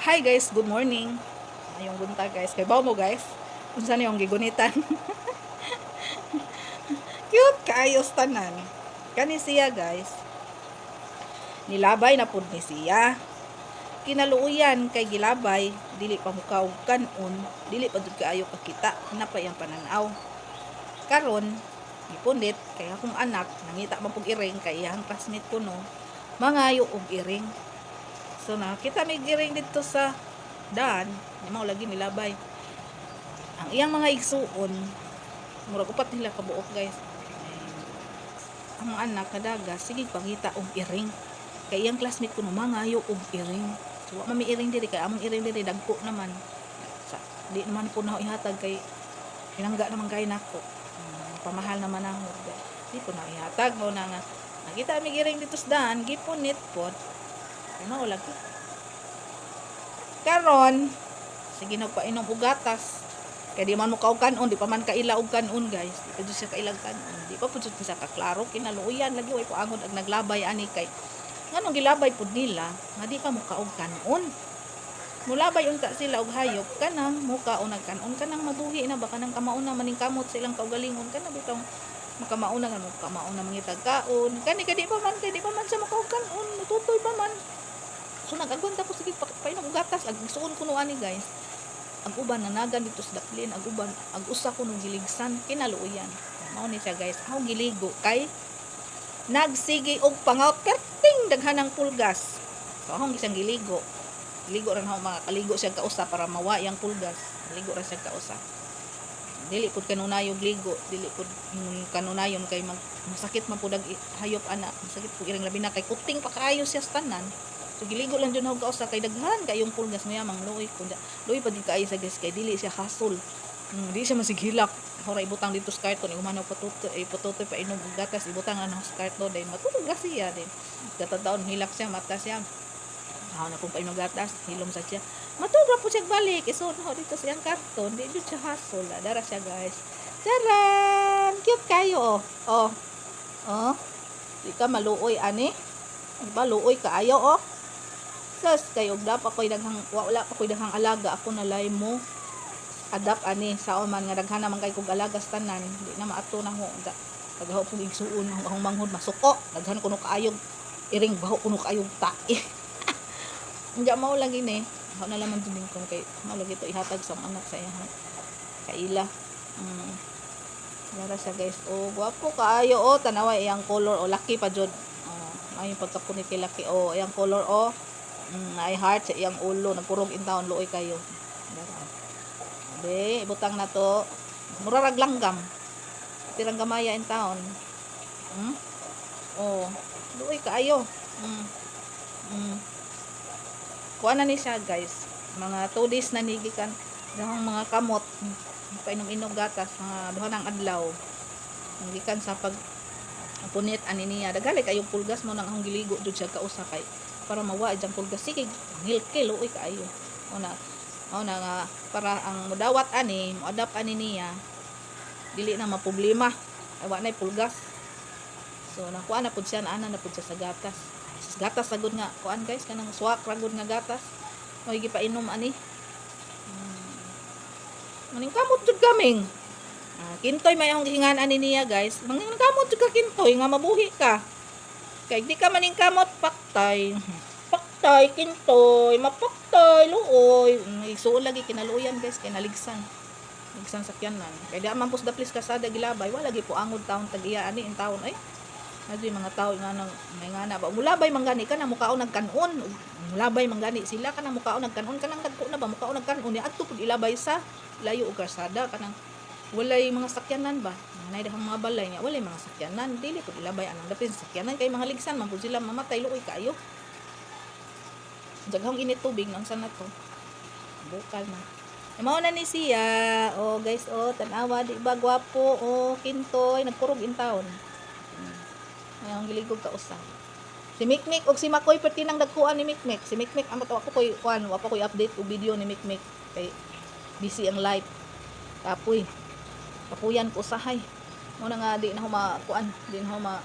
Hi guys, good morning. Maayong buntag, guys. Kay mo, guys. Unsa ni yung gigunitan? Cute kaayo tanan. Kani siya, guys. Nilabay na pud ni siya. Kinaluoyan kay gilabay, dili pa mukaog kanon, dili pa jud kaayo kakita, na pa iyang pananaw. Karon, gipunit kay akong anak nangita man pug iring kay iyang classmate kuno mangayo og iring. So nakita may iring dito sa daan, di mao lagi nilabay. Ang iyang mga igsuon, murag upat nila kabuok, guys. Ang anak kadaga sige pangita og iring. Kay iyang classmate kuno mangayo og iring. So wa man may iring diri kay among iring diri dagko naman. Sa di naman po na ihatag kay hinangga naman kay nako. Pamahal naman ako. Di ko na ihatag mo na nga. Nakita mi iring dito sa daan, gipunit pod. Ano lagi. Karon, sige nagpainom og gatas. Kay di man mo kaog kanon, di pa man kaila og kanon, guys. Di pa jud siya kailag kanon. Di pa pud jud siya kaklaro, kinaluoyan lagi way poangod ag naglabay ani kay nganong gilabay pud nila nga di pa mo kaog kanon. Mulabay unta sila og hayop kanang mukaon nagkanon, kanang mabuhi na ba, kanang kamauna maning kamot sa ilang kaugalingon, kana bitong makamauna nga mo kamauna mangitag kaon. Kani kay di pa man, kay di pa man siya makaog kanon, mututoy pa man. So nag-agwanta ko, sige painom og gatas. Ag igsuon kuno ani, guys, ang uban nanagan dito sa daplin, ang uban ang usa ko nung giligsan. Kinaluoyan mao ni siya, guys, ako giligo kay nagsige og pangaut perting daghan ng pulgas. So akong gisang giligo, ligo ra na ako, makaligo siya kausa para mawa yang pulgas. Ligo ra siya kausa. Dili pud kanunayog ligo, dili pud kanunayon kay mag masakit man pud ang hayop ana, masakit pud iring, labi na kay kuting pa kaayo siya sa tanan. So giligo lang jud ako kausa kay daghan kayong pulgas. Ngaya mang luoy ko, luoy pa din kaayo sa, guys, kay dili siya hasol. Di siya masighilak. Ako ra ibutang dito sa karton, humanaw patutoy, eh, patutoy pa inom og gatas, ibutang na sa karton din matulog ra siya din. Gatadaon hilak siya, mata siya. Ako na kung painom gatas, hilom sa siya. Matulog ra po siya balik. Isod na dito sa iyang karton, di jud siya hasol. Dara siya, guys. Charan! Cute kayo, oh. Oh. Oh. Di ka maluoy ani? Di ba luoy kaayo, oh? Sus, kay og pa ko'y daghang wala pa ko'y daghang alaga, ako na lay mo adapt ani sao man nga daghan naman kay kog alaga sa tanan, di na maato na ho. Paghaw pong igsuon ang akong manghod masuko, daghan kuno kaayog iring, baho kuno kaayog tae. Hindi mao lagi ni. Ako na laman din ko kay mao lagi to ihatag sa akong anak sa iyang kaila. Dara siya, guys. Oh, gwapo kaayo, oh, tanawa iyang color, oh, laki pa jud. Oh, ay pagkapunit kay laki, oh, iyang color, oh. Ay heart sa iyang ulo, nagkurog in taon, luoy kayo. Dara. Be, ibutang na to. Mura rag langgam. Tirang gamaya in taon. Oh, luoy kaayo. Kuha na ni siya, guys. Mga 2 days na ni gikan dahong mga kamot. Painom-inom gatas mga duha ng adlaw. Gikan sa pag punit ani niya. Daghan kayong pulgas mo nang akong giligo jud siya kausa kay para mawa diyang pulgas. Sige, ngilke, luoy kaayo. Una, mao na nga para ang mudawat ani, mo-adapt ani niya, dili na maproblema. Ay wa nay pulgas. So nakuha na pud siya, naana na pud siya sa gatas. Sa gatas sagod nga kuan, guys, kanang swak ragod nga gatas. Mo'y gipainom ani. Maning kamot jud kaming. Ah, Kintoy may akong gihingan ani niya, guys. Maning kamot jud ka, Kintoy, nga mabuhi ka. Kay di ka maning kamot, paktay. Paktay, Kintoy, mapaktay, luoy. Isuon lagi kinaluyan, guys, kay naligsan. Ligsan sakyanan. Kay di man pus daplis kasada gilabay, wala lagi po angod taon tag-iya ani in taon ay. Adto yung mga tao nga nang may nga na ba mulabay man gani ka na mukaon nagkanon, mulabay man gani sila ka na mukaon nagkanon, kanang dagko na ba mukaon nagkanon ni adto pud ilabay sa layo og kalsada, kanang walay mga sakyanan ba, nanay dahang mga balay niya walay mga sakyanan, dili pud ilabay anang dapit sa sakyanan kay mga ligsan man pud sila, mamatay, luoy kaayo. Daghang init tubig nang sana to bukal na. Mao na ni siya. Oh guys, oh, tanawa, di ba gwapo? Oh, Kintoy, nagkurog in taon. Ay, ang giligog ka usa. Si Mikmik og si Makoy perti nang dagkuan ni Mikmik. Si Mikmik ang ako koy kuan, wa pa koy update og video ni Mikmik kay busy ang life. Kapoy. Kapuyan ko usahay. Mo na nga di na ho ma kuan, di na ho ma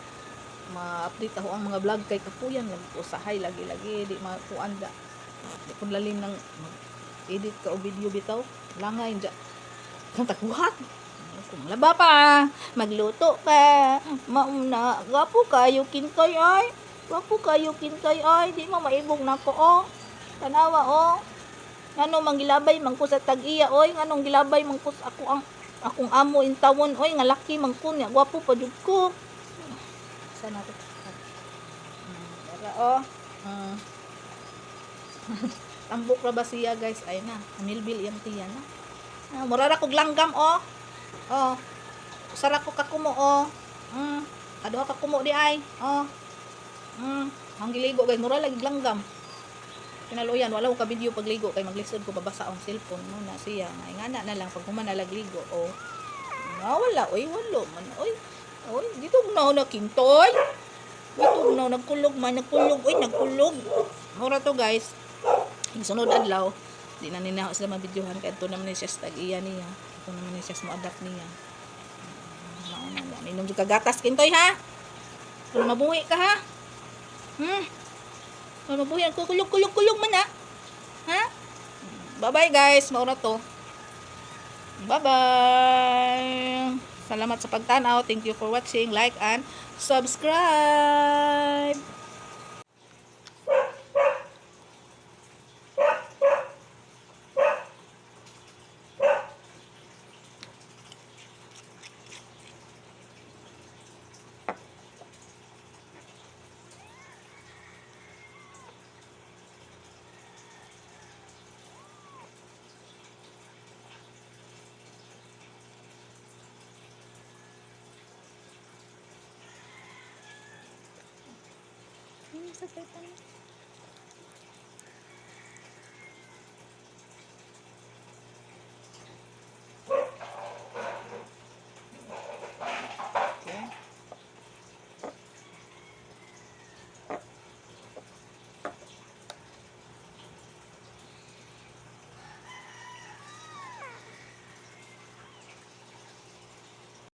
ma-update ako ang mga vlog kay kapuyan lagi ko usahay, lagi-lagi di makuan da. Di pud lalim nang mag-edit ka og video bitaw. Langay dya. Kang taguhat. Kung laba pa, magluto pa, mauna, gwapo kayo Kintoy ay. Gwapo kayo Kintoy ay, di mo maibog nako oh. Tanawa oh. Ngano manggilabay man ko sa tag-iya oy, nganong gilabay man ko sa ako ang akong amo in tawon oy, nga laki man ko niya, gwapo pa jud ko. Sana to. Tara oh. Tambok ra ba siya, guys? Ay na, milbil iyang tiyan na. Ah, mura ra kog langgam oh. Oh. Usa ra ko ka kumo oh. Kaduha ka kumo di ay. Oh. Ang giligo, guys, mura lagi langgam. Kinaluyan, wala ko ka video pagligo kay maglisod ko, babasa ang cellphone mo na siya. Nga ingana na lang pag human na lagligo oh. Nga wala oy, walo man oy. Oy, dito na na Kintoy. Dito na nagkulog man, nagkulog oy, nagkulog. Mura to, guys. Yung sunod adlaw, di na nina sila mabidyohan kay ito naman ni siya sa tag-iya niya. Ito naman ni siya mo adapt niya. Mauna na. Minom jud ka gatas, Kintoy, ha. Kung mabuhi ka ha. Kung mabuhi ang kulog kulog kulog man ha. Ha? Bye-bye, guys. Maura to. Bye-bye. Salamat sa pagtanaw. Thank you for watching. Like and subscribe. Ano sa